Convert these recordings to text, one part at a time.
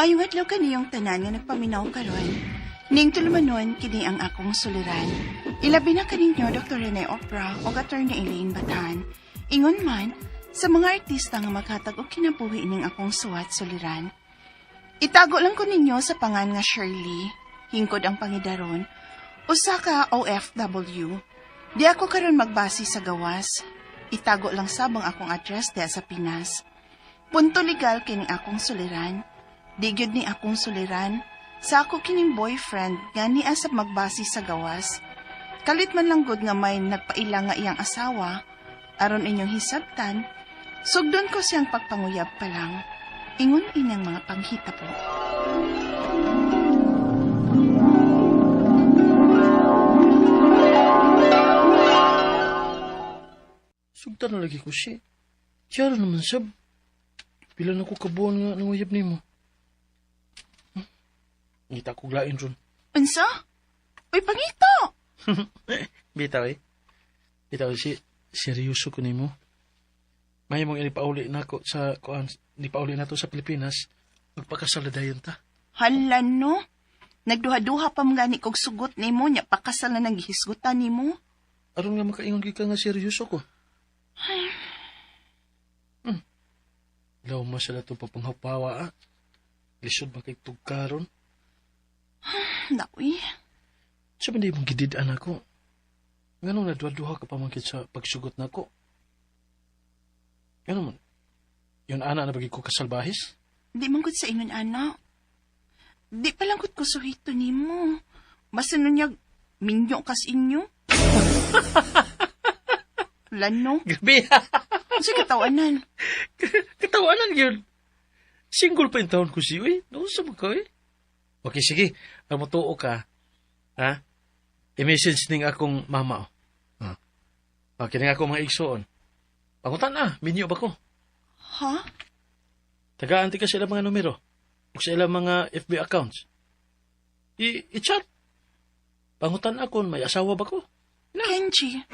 Maayong adlaw kaniyong tanan nga nagpaminaw karon. Ning tulumanon kini ang akong suliran. Ilabi na kaninyo Dr. Rene Opra o Attorney Elaine Batan. Ingon man sa mga artista nga maghatag og kinabuhi ning akong suwat suliran. Itago lang ko ninyo sa pangan nga Shirley, hingkod ang pangidaron, usa ka OFW. Di ako karon magbase sa gawas. Itago lang sabang akong address diha sa Pinas. Punto legal kini akong suliran. Di gyud ni akong suliran. Sa ako kining boyfriend nga niya sa magbase sa gawas. Kalit man lang gud nga may nagpaila nga iyang asawa, aron inyong hisabtan, sugdon ko siyang pagpanguyab pa lang. Ingon inang mga panghita po. Sugtan na lagi ko siya. Tiyara naman sab. Pila na ko kabuan nga nanguyab nimo. Ngita ko glain ron. Unsa? Uy, pangita! Bitaw eh. Bitaw si seryoso ko nimo. May mong inipauli na ko sa kuan, inipauli na to sa Pilipinas. Magpakasal na dayon ta. Hala no. Nagduha-duha pa mga gani kog sugot nimo nya pakasal na naghisgutan nimo. Aron nga makaingon gyud ka nga seryoso ko. Law mo sila itong papanghapawa ah. Lisod ba kay tugkaron? Naoy. Sa man di mong gidid-an ako. Nganong nadwa-duha ka pamangkit sa pagsugot nako? Ngano man? Yun ana na bagay ko kasalbahis? Di man gud sa ingon ana. Di pa lang gud ko suhito nimo. Basta nun niya minyo kas inyo. Lano? Grabe. Sa katawanan. Katawanan yun. Single pa yung taon ko siyo eh. Nausa mo ka eh. Okay, sige. Ang mutuo ka. Ha? I-message ning akong mama. Oh. Ha? Okay, ning akong mga igsoon. Pangutan na, minyo ba ko? Ha? Tagaan ti ka sa ilang mga numero. O sa ilang mga FB accounts. I-chat. Pangutan na kung may asawa ba ko? Na. Kenji.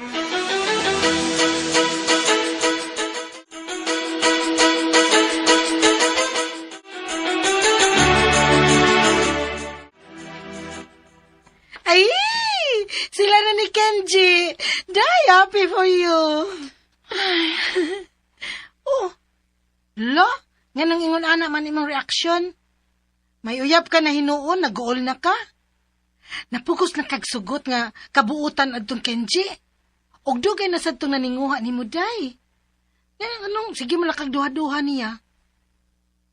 Ay! Sila na ni Kenji. Die happy for you. Oh. Lo, nganong ingon ana man imong reaksyon? May uyab ka na hinuon, nag-uol na ka. Napugos na kagsugot nga kabuutan adtong Kenji. Og dugay na sad tong naninguha ni Muday. Nga anong sige mo lang kag duha-duha niya.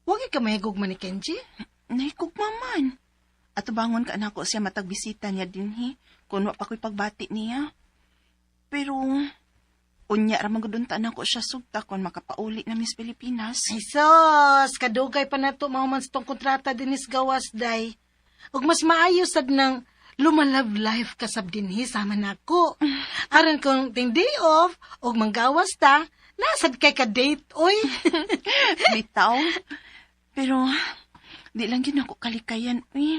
Wag ka mahigog man ni Kenji. Nahigog man. Ato bangon ka nako siya matagbisita niya dinhi. Kun wa pa ko'y pagbati niya. Pero unya ra man gud unta nako siya sugta kun makapauli na Miss Pilipinas. Ay sos, kadugay pa nato mahuman sa tong kontrata dinis gawas day. Ug mas maayo sad nang lumalove life ka sab dinhi sama nako. Aron kung ting day off ug manggawas ta, nasad kay ka date oy. Bitaw. Pero di lang gyud nako kalikayan uy.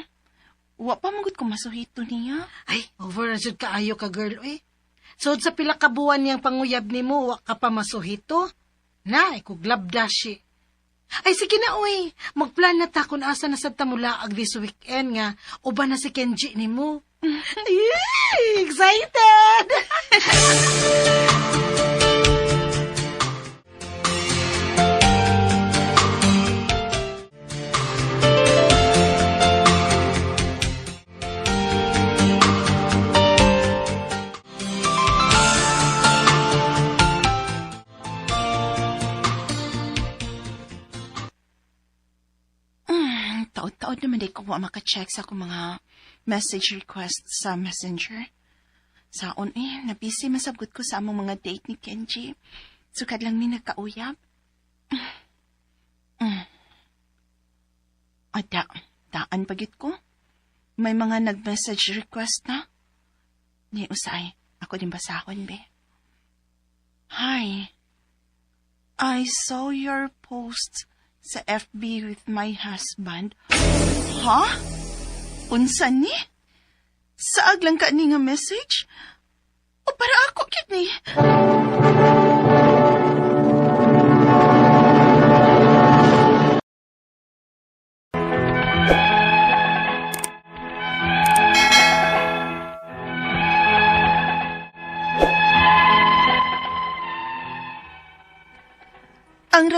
Wa pa man gud ko masuhito niya. Ay, over na jud kaayo ka girl uy. So sa pila ka buwan niyang panguyab nimo, wa ka pa masuhito. Na, ikuglab dashi. Ay, sige na, uy. Magplan na ta kung asa na sad ta mulaag this weekend nga. Uban na si Kenji nimo. Ay, excited! Taod-taod naman di ko wa maka-check sa akong mga message request sa Messenger. Saon nabisi masabgot ko sa among mga date ni Kenji. Sukad lang mi nagkauyab. Ada, daan pagit ko. May mga nag-message request na. Ni usay, ako din basahon be. Hi. I saw your post sa FB with my husband. Ha? Unsa ni? Saag lang ka ni nga message? O para ako kit ni?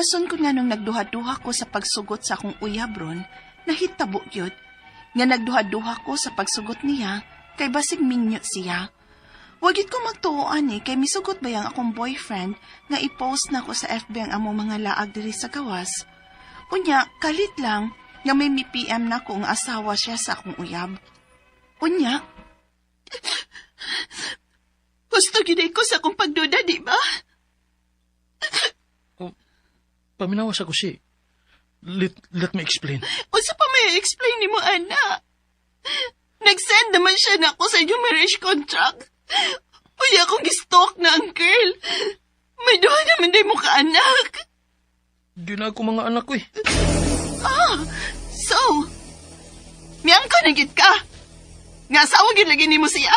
rason kung nganong nagduha-duha ko sa pagsugot sa akong uyab ron, nahitabo gyud. Nga nagduha-duha ko sa pagsugot niya, kay basig minyo siya. Wagit ko magtuoan eh, kay misugot ba yang akong boyfriend nga i-post na ko sa FB ang among mga laag diri sa gawas. Unya, kalit lang nga may mi-PM na ko ang asawa siya sa akong uyab. Unya, gusto gid ko sa akong pagduda, di ba? Paminawas ako si. Let me explain. Unsa pa may explain nimo, ana? Nag-send naman siya na ako sa inyong marriage contract. Unya akong gistalk na ang girl. May duha naman day mo ka, anak. Di na ako mga anak ko eh. Ah, so, miyang ka na gid ka. Nga asawa gid lagi nimo siya.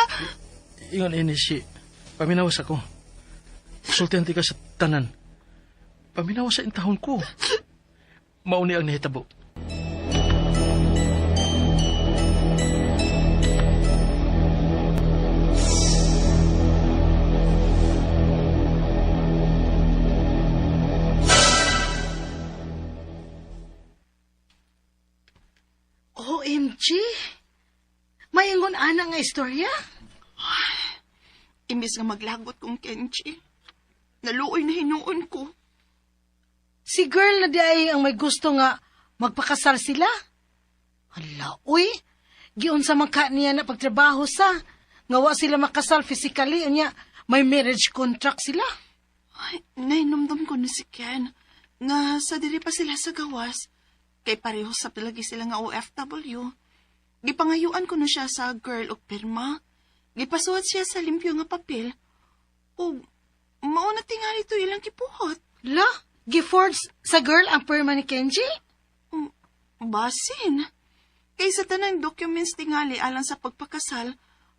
Ingon ini si. Paminawas ako. Sultihan ti ka sa tanan. Paminawas sa intahon ko. Mauni ang nahitabo. OMG! May ingon ana nga istorya? Imbis nga maglagot kong Kenji. Naluoy na hinuon ko. Si girl na di ay ang may gusto nga magpakasal sila. Hala, uy. Giunsa man ka niya na pagtrabaho sa. Nga wa sila makasal physically. Unya, may marriage contract sila. Ay, nainumdum ko na si Ken. Nga sa diri pa sila sa gawas. Kay pareho sa lagi sila nga OFW. Gipangayuan ko na siya sa girl og pirma. Gipasuhat siya sa limpyo nga papel. O mao na tingali to ilang kipuhot. La, giforce sa girl ang pirma ni Kenji? Basin. Kay sa tanang documents tingali alang sa pagpakasal,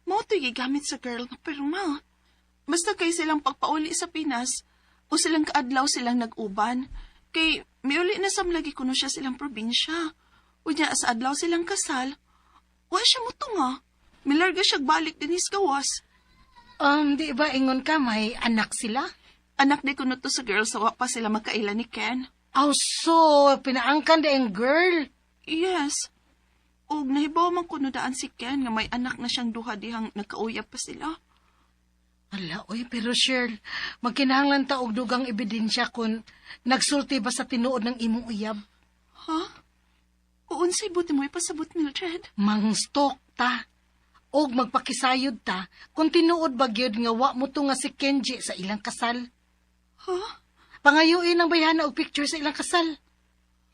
mao to gigamit sa girl nga pirma. Basta kay silang pagpauli sa Pinas, o silang kaadlaw silang nag-uban. Kay miuli na samlagi kuno siya silang probinsya. Unya sa adlaw silang kasal, wa siya mutunga. Milarga siya balik dinis gawas. Di ba ingon ka may anak sila? Anak di kuno to sa girl sa wa pa sila magkaila ni Ken. Aw, so, pinaangkan di ang girl. Yes. Og nahibaw man kuno daan si Ken nga may anak na siyang duha dihang nagkauyab pa sila. Ala, oy, pero Shirl, magkinahanglan ta og dugang ebidensya kung nagsulti ba sa tinuod ng imong uyab. Ha? Uunsay buti mo ipasabot, Mildred? Mangstok ta. Og magpakisayod ta kung tinuod ba gyud nga wa mo to nga si Kenji sa ilang kasal. Ha? Pangayuin ang bayhana og picture sa ilang kasal.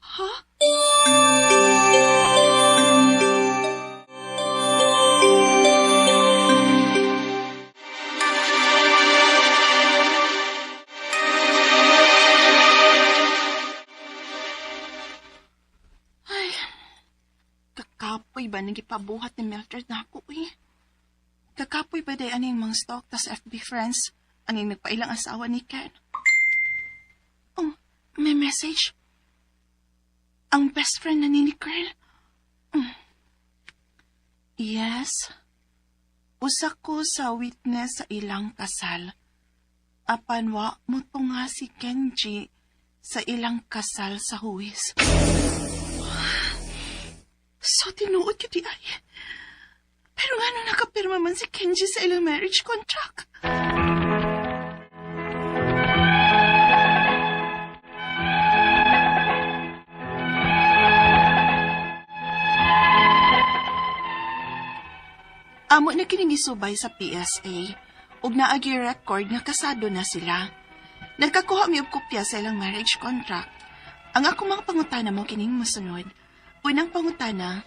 Ha? Ay, kakapoy ba nang gipabuhat ni Mildred na ako eh? Kakapoy ba day aning mga stalk tas FB friends aning nagpailang asawa ni Ken? Oh, may message. Ang best friend na ni Carl. Mm. Yes. Usa ko sa witness sa ilang kasal. Apan wa mo nga si Kenji sa ilang kasal sa huwis. So tinuod yun di ay. Pero nga nung nakapirma man si Kenji sa ilang marriage contract. Amo na kining gisubay sa PSA ug naagi record nga kasado na sila. Nagkakuha mi og kopya sa ilang marriage contract. Ang ako mga pangutana mo kining mosunod. Unang pangutana,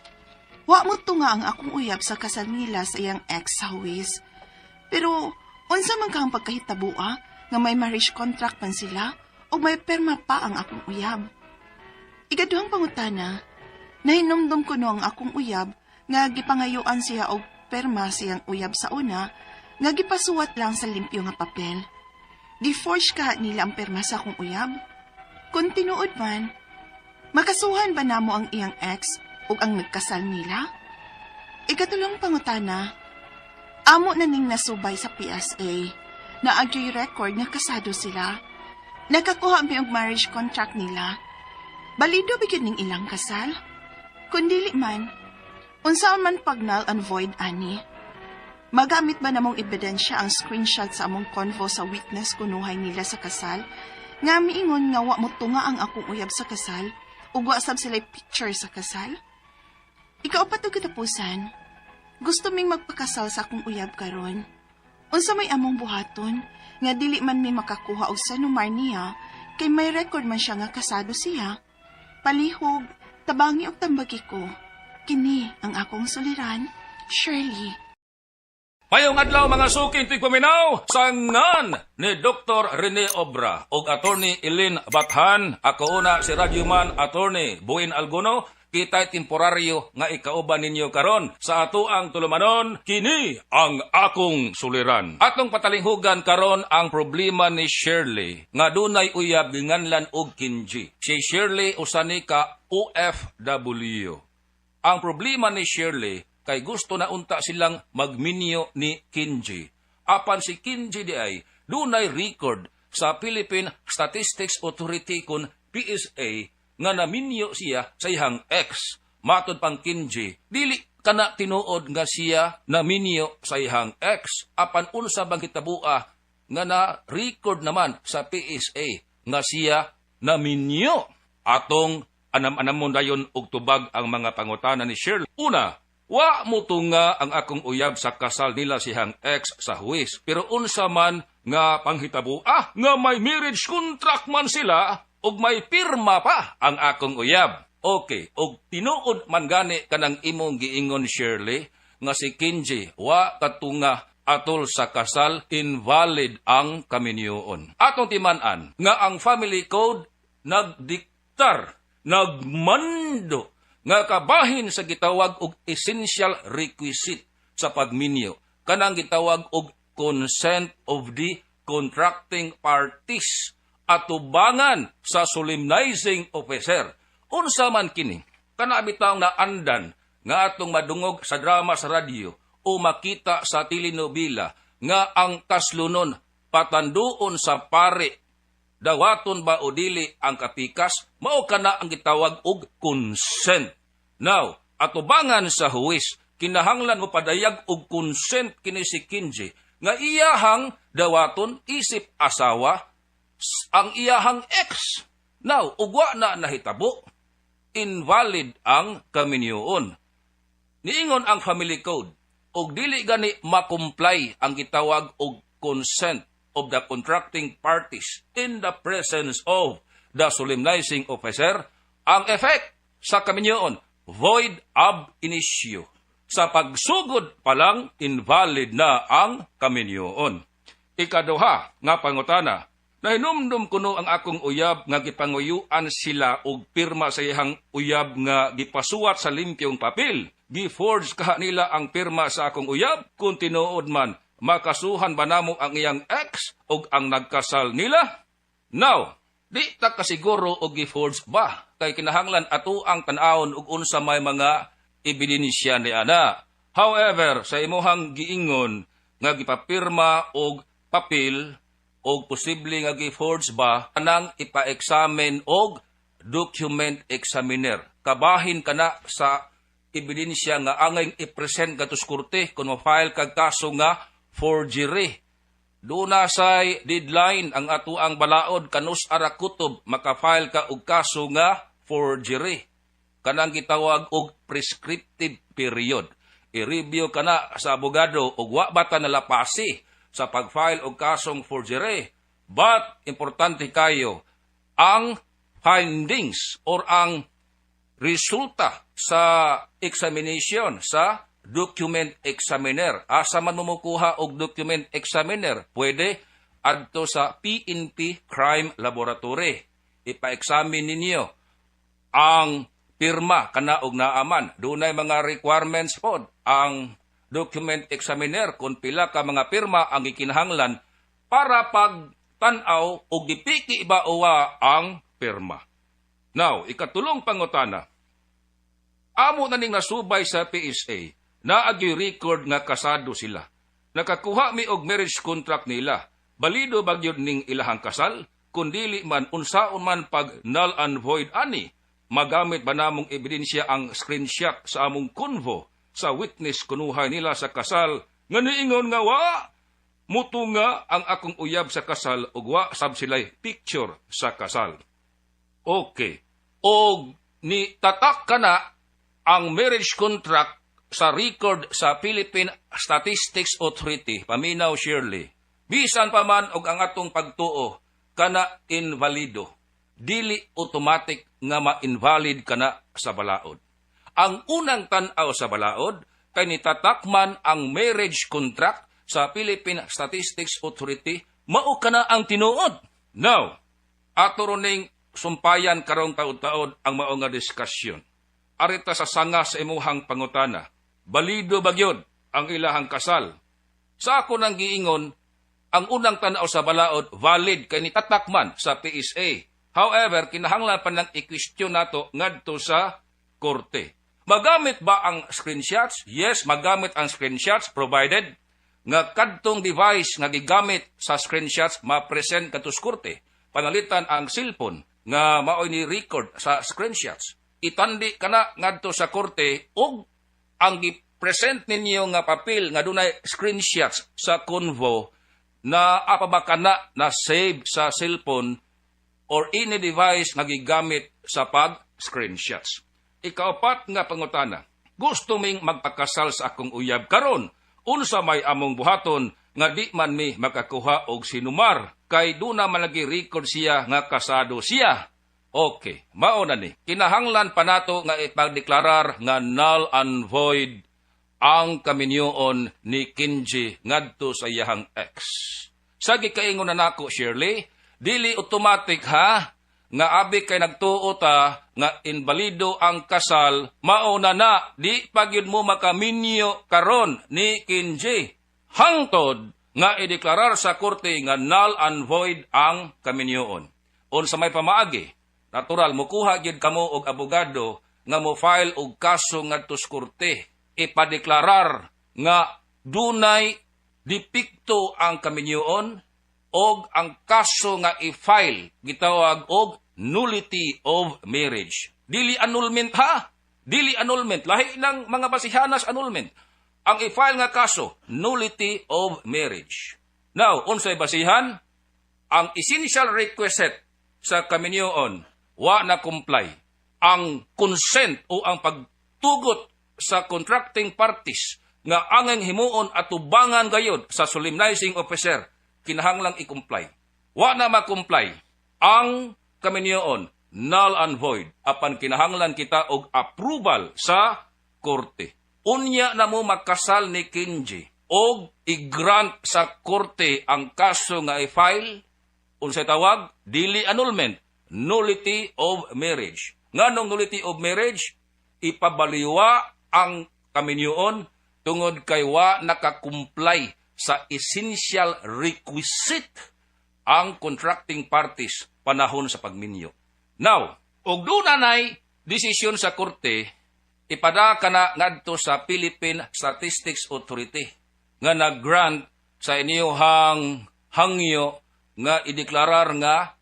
wa mo tunga ang akong uyab sa kasal nila sa iyang ex sa huwis. Pero unsa man ka ang pagkahitabua nga may marriage contract man sila o may perma pa ang akong uyab? Ikaduhang pangutana, nahinomdom ko no ang akong uyab nga gipangayuan siya og perma siyang uyab sa una nga gipasuwat lang sa limpyo nga papel. Gi-forge ka nila ang perma sa akong uyab? Kung tinuod man, makasuhan ba namo ang iyang ex ug ang nagkasal nila? Ikatulong pangutana, amo na ning nasubay sa PSA na agyo'y record nga kasado sila. Nakakuha mi og marriage contract nila. Balido ba gyud ning ilang kasal? Kung dili man, unsaon man pag null and void ani? Magamit ba namong ebidensya ang screenshot sa among convo sa witness kunuhay nila sa kasal? Nga miingon nga wa mo tunga ang akong uyab sa kasal ug wa sab sila picture sa kasal? Ikaupat ug katapusan, gusto ming magpakasal sa akong uyab karon. Unsa may among buhaton nga dili man mi makakuha og CENOMAR niya kay may record man siya nga kasado siya? Palihog, tabangi og tambagi ko. Kini ang akong suliran, Shirley. Mayong adlaw, mga suking tigpaminaw, sa ngan ni Dr. Rene Obra ug Attorney Eileen Bathan. Ako una si Radyoman Attorney Buin Alguno, kita'y temporaryo nga ikauban ninyo karon sa atoang tulumanon, "Kini ang Akong Suliran." Atong patalinghugan karon ang problema ni Shirley nga dunay uyab ginganlan og Kenji. Si Shirley usa ni ka OFW. Ang problema ni Shirley kay gusto na unta silang magminyo ni Kenji. Apan si Kenji di ay dunay record sa Philippine Statistics Authority kon PSA nga naminyo siya sa iyang ex. Matod pang Kenji, dili kana tinuod nga siya naminyo sa iyang ex. Apan unsa bang hitabua nga na record naman sa PSA nga siya naminyo? Atong anam-anam mo dayon og tubag ang mga pangutana ni Shirley. Una, wa mo tunga ang akong uyab sa kasal nila siyang ex sa huwis. Pero unsa man nga panghitabo nga may marriage contract man sila ug may pirma pa ang akong uyab? Okay, og tinuod man gani kanang imong giingon, Shirley, nga si Kenji wa katunga atol sa kasal, invalid ang kaminyoon. Atong timan-an nga ang family code nagdiktar, nagmando nga kabahin sa gitawag og essential requisite sa pagminyo, kanang gitawag og consent of the contracting parties atubangan sa solemnizing officer. Unsa man kini? Kana bitawng naandan nga atong madungog sa drama sa radyo o makita sa telenovela nga ang kaslunon patanduon sa pare, dawaton ba o dili ang kapikas, mao kana ang gitawag og consent. Now, atubangan sa huwis, kinahanglan mo padayag og consent kini si Kenji nga iyahang dawaton isip asawa ang iyahang ex. Now, ugwa na nahitabo, invalid ang kaminyoon. Niingon ang family code, og dili gani ma-comply ang gitawag og consent of the contracting parties in the presence of the solemnizing officer, ang effect sa kaminyoon, void ab initio. Sa pagsugod pa lang, invalid na ang kaminyoon. Ikaduha nga pangutana, nahinumdum kuno ang akong uyab nga gipanguyuan sila og pirma sa iyang uyab nga gipasuwat sa limpyong papel. Gi-forge kaha nila ang pirma sa akong uyab? Kung tinuod man, makasuhan ba namo ang iyang ex og ang nagkasal nila? Now, di ta kasiguro og gi-forge ba kay kinahanglan ato ang tan-awon og unsa may mga ebidensya ni ana. However, sa imuhang giingon nga gipapirma og papel og posible nga gi-forge ba, anang ipa-examine og document examiner. Kabahin kana sa ebidensya nga angay i-present kadto sa korte kung ma-file kag kaso nga forgery. Duna say deadline ang ato ang balaod kanus ara kutob maka-file ka og kaso nga forgery. Kanang gitawag og prescriptive period. I-review ka na sa abogado og wa ba ta nalapasi sa pag-file og kasong forgery. But importante kayo ang findings or ang resulta sa examination sa document examiner. Asa man mo mokuha og document examiner? Pwede adto sa PNP Crime Laboratory. Ipa-examine ninyo ang pirma kana og naaman. Dunay mga requirements pod ang document examiner kung pila ka mga pirma ang gikinahanglan para pag tan-aw og gipiki ba o wa ang pirma. Now, ikatulong pangutana. Amo na ning nasubay sa PSA na agi record nga kasado sila. Nakakuha mi og marriage contract nila. Balido ba gyud ning ilahang kasal? Kung dili man, unsaon man pag null and void ani, magamit ba namong ebidensya ang screenshot sa among convo sa witness kunuhay nila sa kasal nga niingon nga wa mutunga ang akong uyab sa kasal ug wa sab sila'y picture sa kasal? Okay. Og ni tatak kana ang marriage contract sa record sa Philippine Statistics Authority, paminaw, Shirley. Bisan pa man og ang atong pagtuo kana invalido, dili automatic nga ma-invalid kana sa balaod. Ang unang tan-aw sa balaod kay nitatak man ang marriage contract sa Philippine Statistics Authority, mao kana ang tinuod. Now, ato ning sumpayan karong taud-taod ang mao nga diskusyon. Arita sa sanga sa imuhang pangutana. Balido ba gyud ang ilahang kasal? Sa ako nang giingon, ang unang tanaw sa balaod, valid kay nitatak man sa PSA. However, kinahanglan pa nang i-question nato ngadto sa korte. Magamit ba ang screenshots? Yes, magamit ang screenshots provided nga kadtong device nga gigamit sa screenshots ma-present kadto sa korte. Panalitan ang cellphone nga maoy ni record sa screenshots. Itandi kana ngadto sa korte ug ang gi-present ninyo nga papel nga dunay screenshots sa convo na apa ba kana na save sa cellphone or any device nga gigamit sa pag screenshots. Ikaapat nga pangutana: Gusto ming magpakasal sa akong uyab karon. Unsa may among buhaton nga di man mi makakuha og sinumar kay duna man lagi record siya nga kasado siya? Okay, mao na ni. Kinahanglan pa nato nga ipagdeklarar nga null and void ang kaminyoon ni Kenji ngadto sa iyahang ex. Sa gikaingon na nako, Shirley, dili automatic ha, nga abi kay nagtuo ta nga inbalido ang kasal, mao na na, di pa gyud mo makaminyo karon ni Kenji. Hangtod nga ideklarar sa korte nga null and void ang kaminyoon. Unsa may pamaagi? Natural, mukuha gyud kamo og abogado nga mo file og kaso ngadto sa korte. Ipadeklarar nga dunay depekto ang kaminyoon og ang kaso nga i-file gitawag og nullity of marriage. Dili annulment ha. Dili annulment. Lahi ng mga basihanas annulment. Ang i-file nga kaso, nullity of marriage. Now, unsay basihan? Ang essential requisite sa kaminyoon, wa na comply. Ang consent o ang pagtugot sa contracting parties nga angay himuon atubangan gayod sa solemnizing officer, kinahanglang i-comply. Wa na ma-comply ang kaminyoon, null and void, apan kinahanglan kita og approval sa korte. Unya na mo makasal ni Kenji og i-grant sa korte ang kaso nga i-file, unsay tawag? Dili annulment, nullity of marriage. Nganong nullity of marriage? Ipabaliwa ang kaminyoon tungod kay wa nakakumply sa essential requisite ang contracting parties panahon sa pagminyo. Now, og duna nay desisyon sa korte, ipada kana ngadto sa Philippine Statistics Authority nga nag-grant sa inyuhang hangyo nga ideklarar nga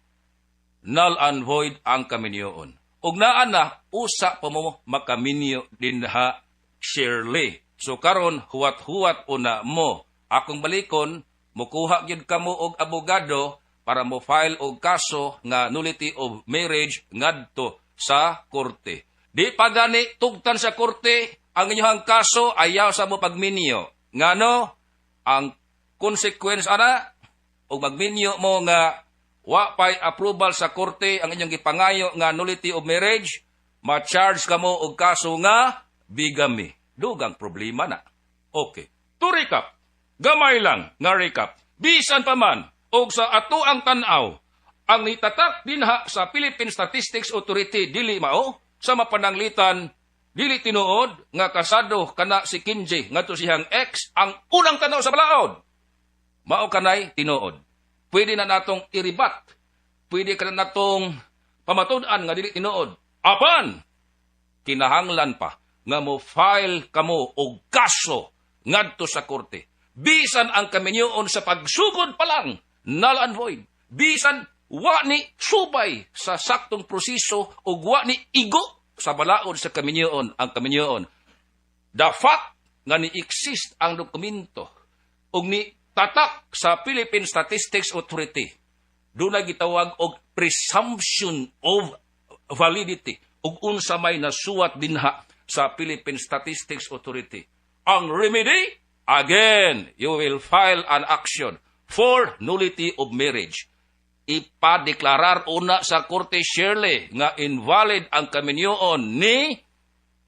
null and void ang kaminyoon. Ug naa na, usa pa mo makaminyo dinha, Shirley. So karon huwat-huwat una mo. Akong balikon, mukuha gyud kamo og abogado para mo file og kaso nga nullity of marriage ngadto sa korte. Di pa gani tugtan sa korte ang inyong kaso, ayaw sa mo pagminyo. Ngano ang consequence ana, og magminyo mo nga wa pay approval sa korte ang inyong gipangayo nga nullity of marriage, ma-charge kamo og kaso nga bigamy. Dugang problema na. Okay. To recap, gamay lang nga recap. Bisan pa man og sa ato ang tan-aw, ang nitatak dinha sa Philippine Statistics Authority dili mao, sa mapananglitan dili tinuod nga kasado kana si Kenji ngadto siyang ex, ang unang tanaw sa balaod, mao kanay tinuod. Pwede na natong i-rebut. Pwede ka na natong pamatud-an nga dili tinuod. Apan kinahanglan pa nga mo file kamo og kaso ngadto sa korte. Bisan ang kaminyoon sa pagsugod pa lang, null and void. Bisan Wa ni subay sa saktong proseso ug wa ni igo sa balaod sa kaminyoon ang kaminyoon. The fact nga ni-exist ang dokumento ug ni tatak sa Philippine Statistics Authority, doon gitawag og presumption of validity ug unsa may nasuwat dinha sa Philippine Statistics Authority. Ang remedy, again, you will file an action for nullity of marriage. Ipadeklarar una sa Korte, Shirley, nga invalid ang kaminyoon ni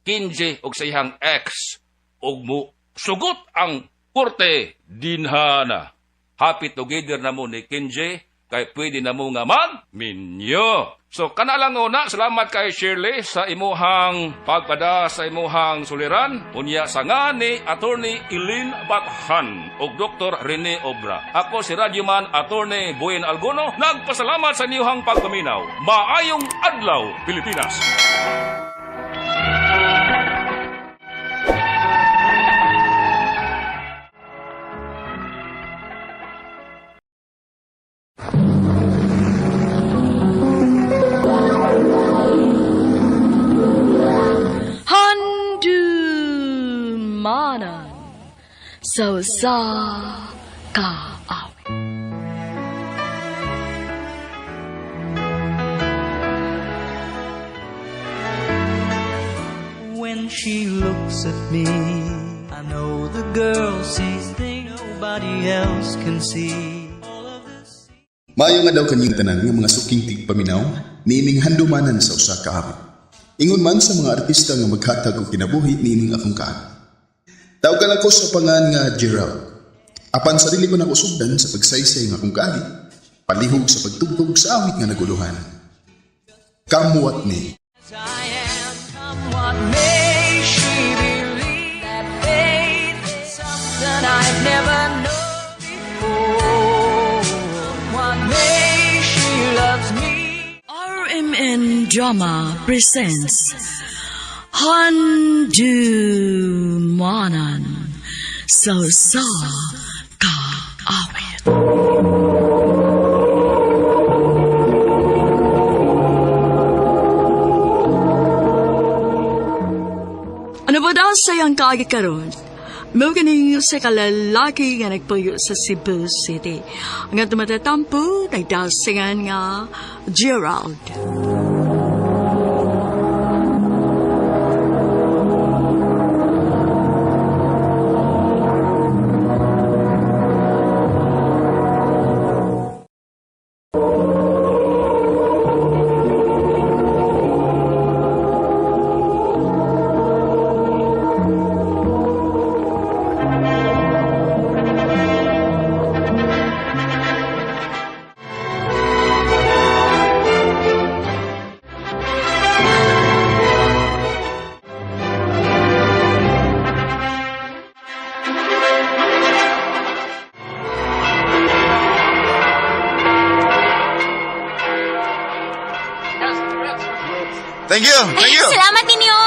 Kinji og sa iyang ex ug mo sugot ang korte dinhana. Happy together na mo ni Kinji kay pwede na mo nga magminyo. So kana lang una, salamat kay Shirley sa imuhang pagpada sa imuhang suliran. Unya sa nga ni Attorney Eileen Bathan ug Dr. Rene Obra. Ako si Radyoman Attorney Buyen Alguno, nagpasalamat sa inyong pagpaminaw. Maayong adlaw, Pilipinas. Handumanan sa usa ka awit. When she looks at me, I know the girl sees things nobody else can see. Maayo nga daw kanyang tanan nga mga suking tigpaminaw niining handumanan sa usa ka awit. Ingon man sa mga artista nga maghatag og kinabuhi niining akong kaagi. Tawgan ako sa pangan nga Gerald. Apan sarili ko nako sugdan sa pagsaysay nga akong kaagi, palihog sa pagtugtog sa awit nga naguluhan. Kamuat ni. As I am, come what may, she believes that faith is something I've never known before. What may, she loves me. RMN Drama presents Handumanan sa usa ka awit. Ano ba daw sa iyang kaagi karon? Mao ganing sa kalalaki nga nagpuyo sa Cebu City. Ang atong matatampo, nagdasingan nga Gerald. Thank you! Thank you! Salamat ninyo!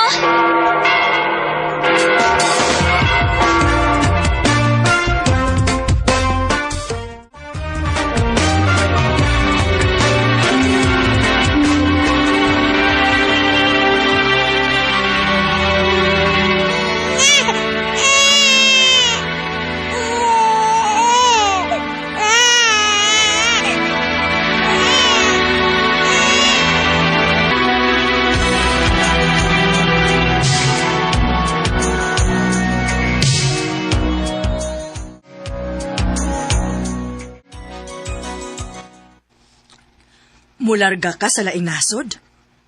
Mularga ka sa laing nasod?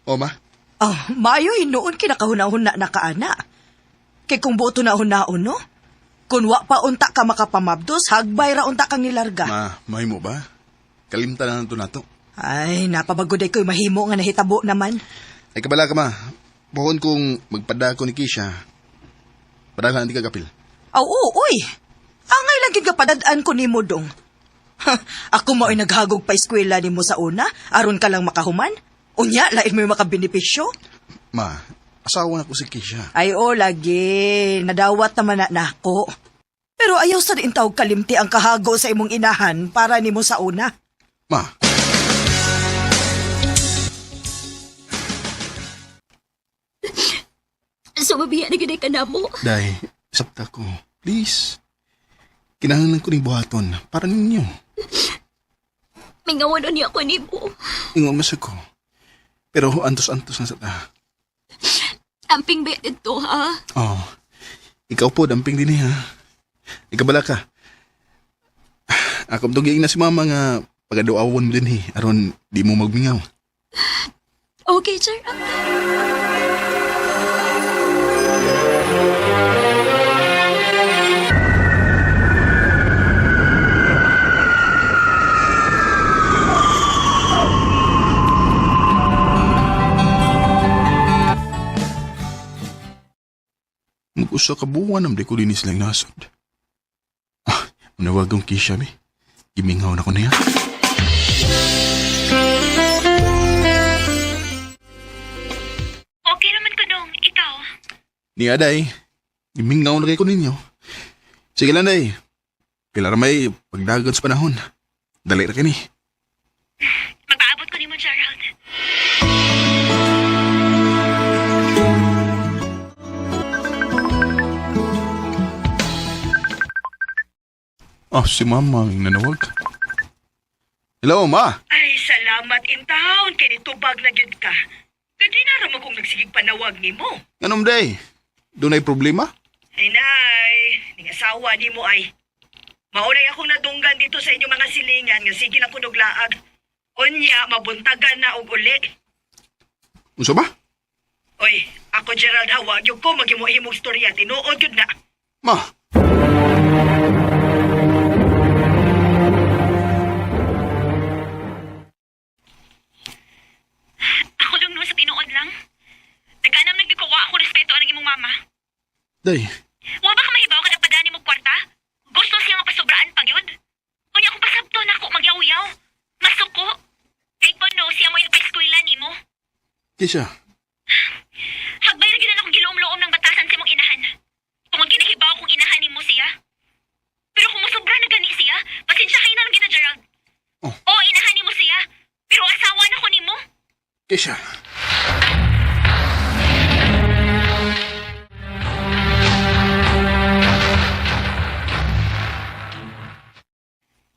O ma, Oh, maayo hinuon kinakahuna-huna na kaana. Kay kung buoto na hunaon, no? Kung wa pa unta ka makapamabdos, hagbay ra unta kang nilarga. ma, mahimo ba? Kalimtan na nato nato. Ay, napabagoday ko'y mahimo nga nahitabo naman. Ay kabala ka ma, pohon kong magpada ko ni Kisha. Padaghan di ka kapil. Aw, oo, uy. Angay lang gid ka padad-an ko nimo dong. Ha, ako mao'y naghagog pa eskwela nimo sa una, aron ka lang makahuman. Unya, lain mo'y makabenepisyo. Ma, asawa na ko si Kisha. Ay, o, lagi. Nadawat naman na nako. Pero ayaw sa rin tawag kalimti ang kahago sa imong inahan para nimo sa una. Ma, So, mabiya na gid ka na mo. Day, sabta ko. Please. Kinahanglan ko ning buhaton para ninyo. Mingawan niya ako nimo. Ingon man sa ko. Pero antos-antos na sa ta. Amping ba dito, ha? Oh. Ikaw po, damping din eh, ha. Ikabala ka. Ako itong na si mama nga pagaduawon mo din eh. Aron di mo magmingaw. Okay, Gerald. Mag-usa ka buwan am di ko dinis lang nasod. Ah, manawag ang kisya mi. Gimingaw na ko niya. Okay naman ko dong. Ikaw. Ni Aday, gimingaw na kay ko ninyo. Sige lang, day. Kailan may pagdagan sa panahon. Dali ra kini. Magpaabot ko nimo, Gerald. Ah, si mama ang nanawag. Hello, ma. Ay, salamat in town kay nitubag na gyud ka. Kay na ra kong nagsigig panawag nimo. Anong day? Doon ay problema? Ay nay, ning asawa nimo ay. Maulay akong nadunggan dito sa inyong mga silingan nga sige lang kunog laag. Unya, mabuntagan na og uli. Unsa ba? Oy, ako Gerald Hawa, gyud ko maghimo-himog storya tinuod gyud na. Ma. Ako lang no sa tinuod lang. Nagkanam nagdikawa ako respeto anang imong mama. Day, Wa ba ka mahibaw ka nagpadani mo kwarta? Gusto siya nga pasubraan pag yun? Unya kung pasabto na ako magyaw-yaw. Masuko. Kay ko no, siya mo yung pa-eskwela nimo. Kisha. Hagbay ra gyud na akong giluom-luom ng batasan sa imong inahan. Tungod kinahibaw kong inahan nimo siya. Pero kung mosobra na gani siya, pasensya kay na lang kita, Gerald. Oh. Oo, inahan nimo siya. Pero asawa na ko nimo. Kisha.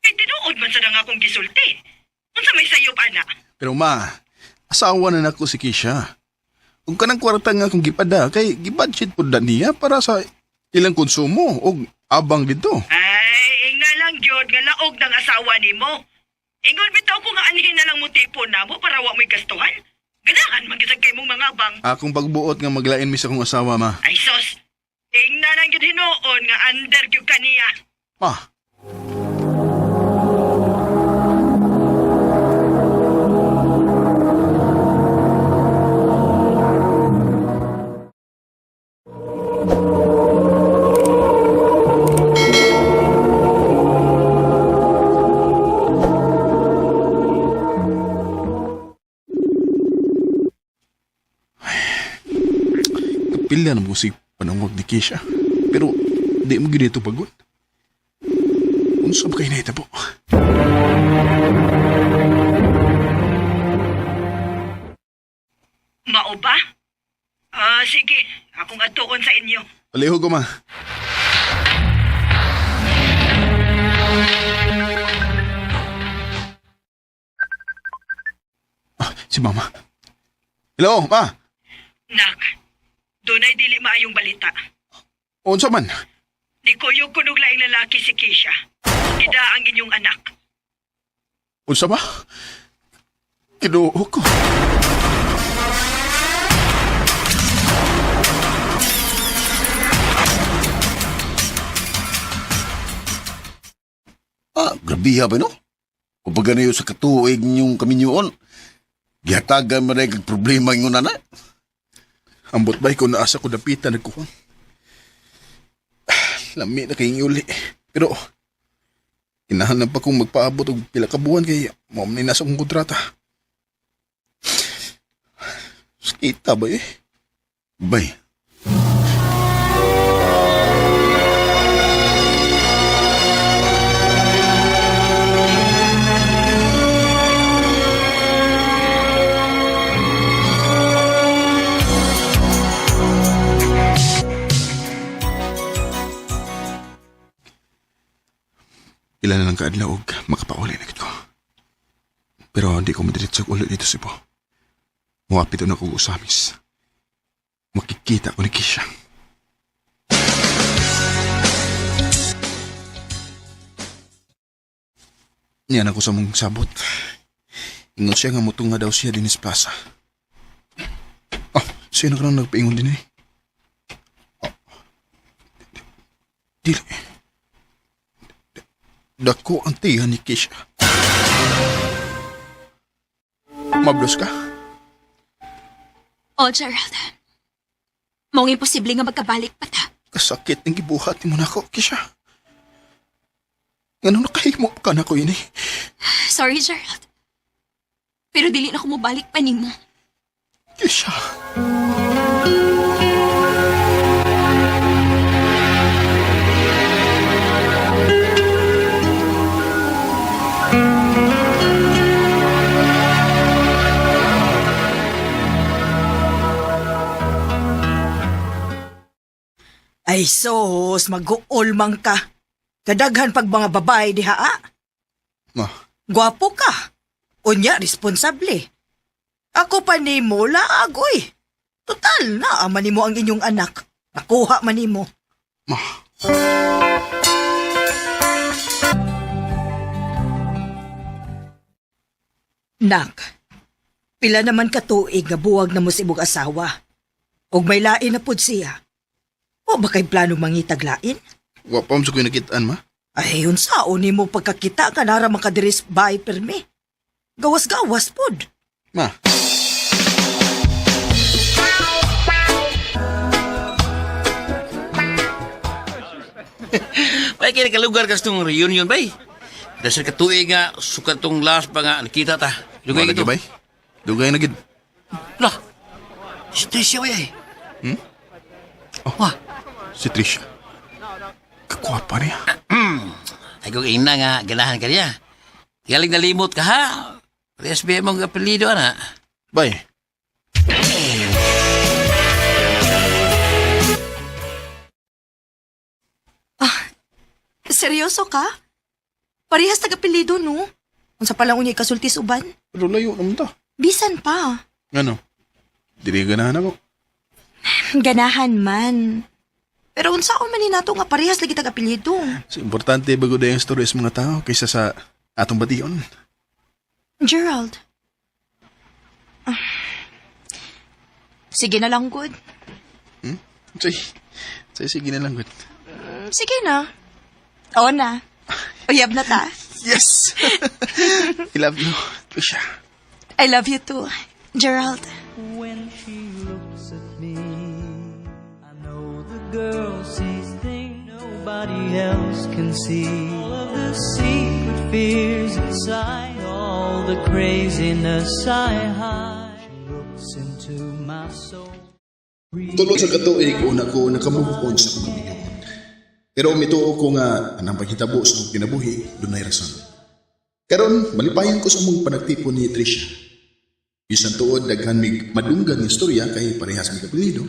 Kay tinuod man sa nga akong gisulti. Unsa may sayop ana? Pero ma, asawa na nako si Kisha. Ug kanang kwarta nga akong gipada kay gibudget pud na niya para sa ilang konsumo og abang dito. Ay, ingna lang gyud nga laog ng asawa nimo. Ingon bitaw ko nga anhin na lang mo tipon namo para wa mo'y gastuhan. Ganahan man gyud sa kay mong mga bang. Akong pagbuot nga maglain mi sa akong asawa ma. Ay sos, ingna lang gyud hinuon nga under gyud kaniya. Ma. Kapila na mo si panangwag ni Keisha. Pero di mo gid ito pagod. Unsa ba kay nahitabo? Mao ba? Ah, sige, akong atuon sa inyo. Palihog ko ma. Ah, si mama. Hello, ma. Nak, dunay dili maayong balita. Unsa man? Nikuyog kunog laing lalaki si Keisha. Gida ang inyong anak. Unsa ba? Kinuo ko. Ah, grabiha ba no? Kung pag ganyo sa katuig ninyong kaminyoon, gihatagan man kag problema ingon na. Ambot ba ikaw naasa ko dapitan nagkuhan? Lami na kayong uli. Pero, kinahanglan pa kong magpaabot og pila ka buwan kay mao man ni nasa akong kontrata. Kita ba eh? Bay, Ilan na lang kaadlaw og makapauli na gid ko. Pero hindi ko madiretso ulo dito sa Cebu. Muapit na kong usamis. Makikita ko ni Kisha. Niyan ako sa mong sabot. Ingon siya nga mutunga daw siya din sa plaza. Ah, sino ka nang nagpaingon din eh? Ah, dili. Dako ang tiyan ni Kisha. Mablos ka? Oh, Gerald. Mong imposible nga magkabalik pa ta. Kasakit ng gibuhat ni mo na ako, Kisha. Ganun nakahimo ka na ko ini. Sorry, Gerald. Pero dili na ko mobalik pa nimo. Kisha. Ay sos, mag-uol man ka. Kadaghan pag mga babae diha ah. Ma, Gwapo ka. Unya, responsable. Ako pa nimo laagoy. Total na ama nimo ang inyong anak. Nakuha man nimo. ma. Nak, pila naman katuig nga buwag na mo sa imong asawa. Ug may lain na pud siya. O ba kay plano mangitag lain? Wa pa mo sa ko'y nakitaan, ma. Ay, unsaon nimo pagkakita ka nara makadiris bay permi. Gawas-gawas pud. Ma. Bay, kaya nakalugar ka sa itong reunion, bay. Dasal ka tuig nga, sukat tong last pa nga, nakita ta. Dugay Wala ka to. bay. Dugay na gid. Lah, si Tricia, bay ay. Hmm? Oh, Wah. Si Trisha. Kakwapa niya. Ay, kung ina nga, ganahan ka niya. Galing nalimot ka, ha? Parehas ba mong apelido, ana? Bay. Seryoso ka? Parehas taga-apelyido, no? Unsa pa lang unya ikasulti uban? Pero layo naman ta. Bisan pa. Ano? Dili ganahan ako. Ganahan man. Pero unsaon man ni nato nga parehas lagi tag-apelyido. So, importante bago na yung story sa mga tao kaysa sa atong bation. Gerald. Ah. Sige na lang, good. Hmm? Say, say, sige na lang, good. Sige na. Oo na. Uyab na ta. Yes! I love you, Trisha. I love you too, Gerald. When she looks at me, I know the girl sees things nobody else can see. All of the secret fears inside, all the craziness I hide. She looks into my soul. Tulo sa katuig, una ko nakamove on sa akong kaminyuon. Pero mituo ko nga anang paghitabo sa akong kinabuhi, dunay rason. Karon malipayan ko sa among panagtipon ni Trisha. Bisan tuod daghan mig madunggan nga istorya kay parehas mig apelyido,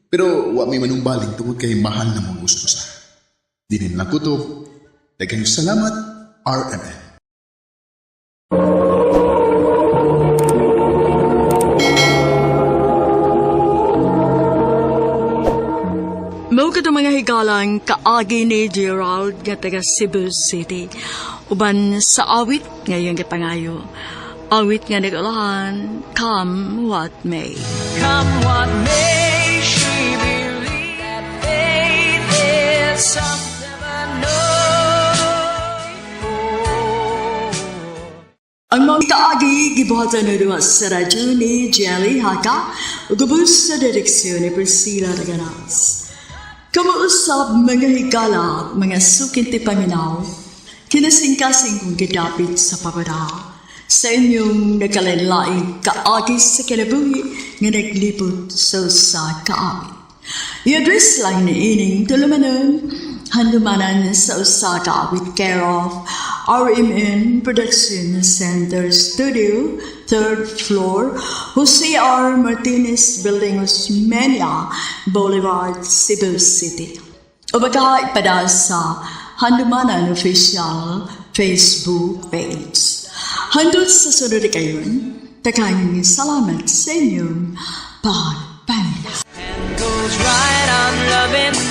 pero wa may manumbaling tungod kay mahal na mong gusto sa. Dinin lang ko to. Daghang salamat, RMN. Mao kadto mga higalang kaagi ni Gerald nga taga Cebu City. Uban sa awit ngayong gipangayo. Awit nga nag-ulahan, Come What May. Come what may, she believes that faith is something I know before. Ang mga kaagi gibuhatan na duha sa radyo ni Jelly Haka ug ubos sa direksyon ni Priscilla Raganas. Kamausap mga higala, mga sukinti paminaw, kinasingkasing kong gidapit sa pabada, sa inyong nakalanlaing kaagi sa kinabuhi nga naglipot sa usa ka awit. I-address lang ni ining tulumanon, handumanan sa usa ka awit care of RMN Production Center Studio, third floor, Jose R. Martinez Building, Osmeña Boulevard, Cebu City. O baka ipada sa Handumanan Official Facebook page. Hangtod sa sunod kayon, daghang salamat sa inyong pagpaminaw. Goes right on loving.